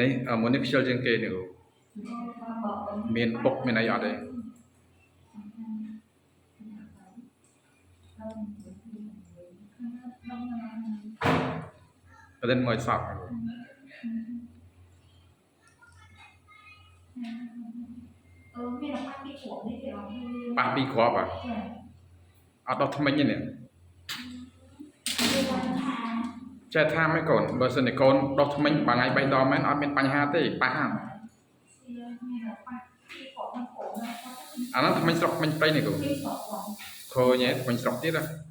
នេះមួយនេះខ្ជិលជាងគេនេះគ្រូមានពុកមានអីអត់ទេប្រតិនមួយសក់គ្រូ អឺមានតែប៉ះពីគ្រាប់នេះគេអត់ ប៉ះពីរគ្រាប់អា ចា អត់ដោះថ្មិញទេនេះ វាឡើងថា ចេះថាម៉េចកូនបើសិនជាកូនដោះថ្មិញមួយថ្ងៃ3ដងមែនអត់មានបញ្ហាទេប៉ះហ្នឹង សៀមានតែប៉ះពីគ្រាប់ហ្នឹងគ្រាប់ណាគាត់ អាហ្នឹងថ្មិញស្រុកថ្មិញព្រៃនេះគ្រូ ពីស្រុកគាត់ ឃើញទេថ្មិញស្រុកទៀតហ៎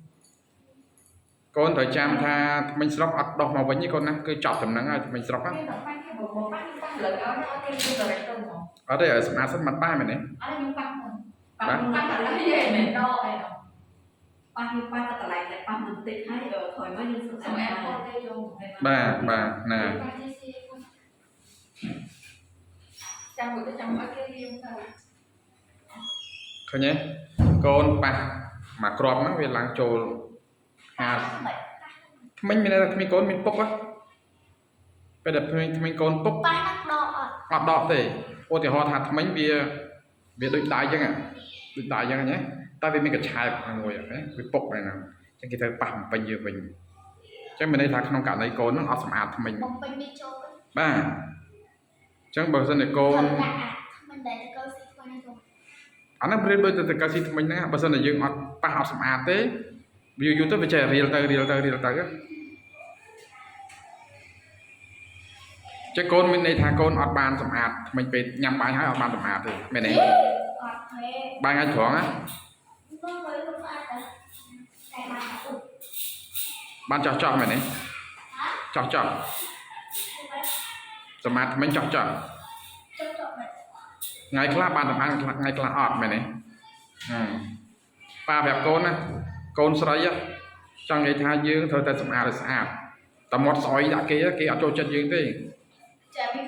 កូនត្រូវចាំថាថ្មិញស្រុកអត់ដោះមកវិញទេកូនណាគឺចប់តំណឹងហើយថ្មិញស្រុកហ្នឹង មានតែប៉ះគេបើប៉ះខ្ញុំប៉ះលើឲ្យអត់គេគឺ direct ទៅហ្មង អត់ទេឲ្យសម្អាតសិនមិនប៉ះមែនទេ អត់ខ្ញុំប៉ះមុន បាទ ប៉ះតែយេមិនដកអីណោះ ប៉ះយើងប៉ះតែកន្លែងតែប៉ះបន្តិចហើយក្រោយមកយើងសម្ សម្ អាត អាតគាត់ទេយក បាទបាទណា ប៉ះជាស៊ី ចាំមួយទៅចាំឲ្យគេរៀមទៅ ឃើញទេកូនប៉ះមួយគ្រាប់ហ្នឹងវាឡើងចូល50 មិន ថ្មិញមានន័យថាថ្មិញកូនមានពុកហ៎ពេលដែលថ្មិញថ្មិញកូនពុក ប៉ះហ្នឹងដកអត់ អត់ដកទេឧទាហរណ៍ថាថ្មិញវាវាដូចដៃអញ្ចឹងហ៎ដូចដៃអញ្ចឹងណាតែវាមានកញ្ឆែបមួយហ៎វាពុកហ្នឹងអញ្ចឹងគេត្រូវប៉ះបំពេញយើងវិញអញ្ចឹងមានន័យថាក្នុងករណីកូនហ្នឹងអត់សម្អាតថ្មិញ បំពេញវាចូល បាទអញ្ចឹងបើសិនជាកូន ដាក់អាមិនដែលទៅកូនស៊ីថ្មីហ្នឹងចូល អាហ្នឹងប្រៀបដូចទៅកៅស៊ីថ្មិញហ្នឹងបើសិនជាយើងអត់ប៉ះអត់សម្អាតទេវាយូរទៅវាចេះរៀលទៅរៀលទៅរៀលទៅចេះកូនមានន័យថាកូនអត់បានសម្អាតថ្មិញពេលញ៉ាំបាយហើយអត់បានសម្អាតទេមែនទេ អត់ទេ បាយថ្ងៃត្រង់ណា មើលមើលខ្ញុំស្អាតតែតែបានអត់ បានចោះចោះមែនទេចោះចោះសម្អាតថ្មិញចោះចោះ ចុះចុះមែន ថ្ងៃខ្លះបានសម្អាតខ្លះថ្ងៃខ្លះអត់មែនទេហឹមប៉ាប្រាប់កូនណាកូនស្រីហ៎ចង់និយាយថាយើងត្រូវតែសម្អាតឲ្យស្អាតតែមាត់ស្អុយដាក់គេហ៎គេអត់ចូលចិត្តយើងទេ ចាមាន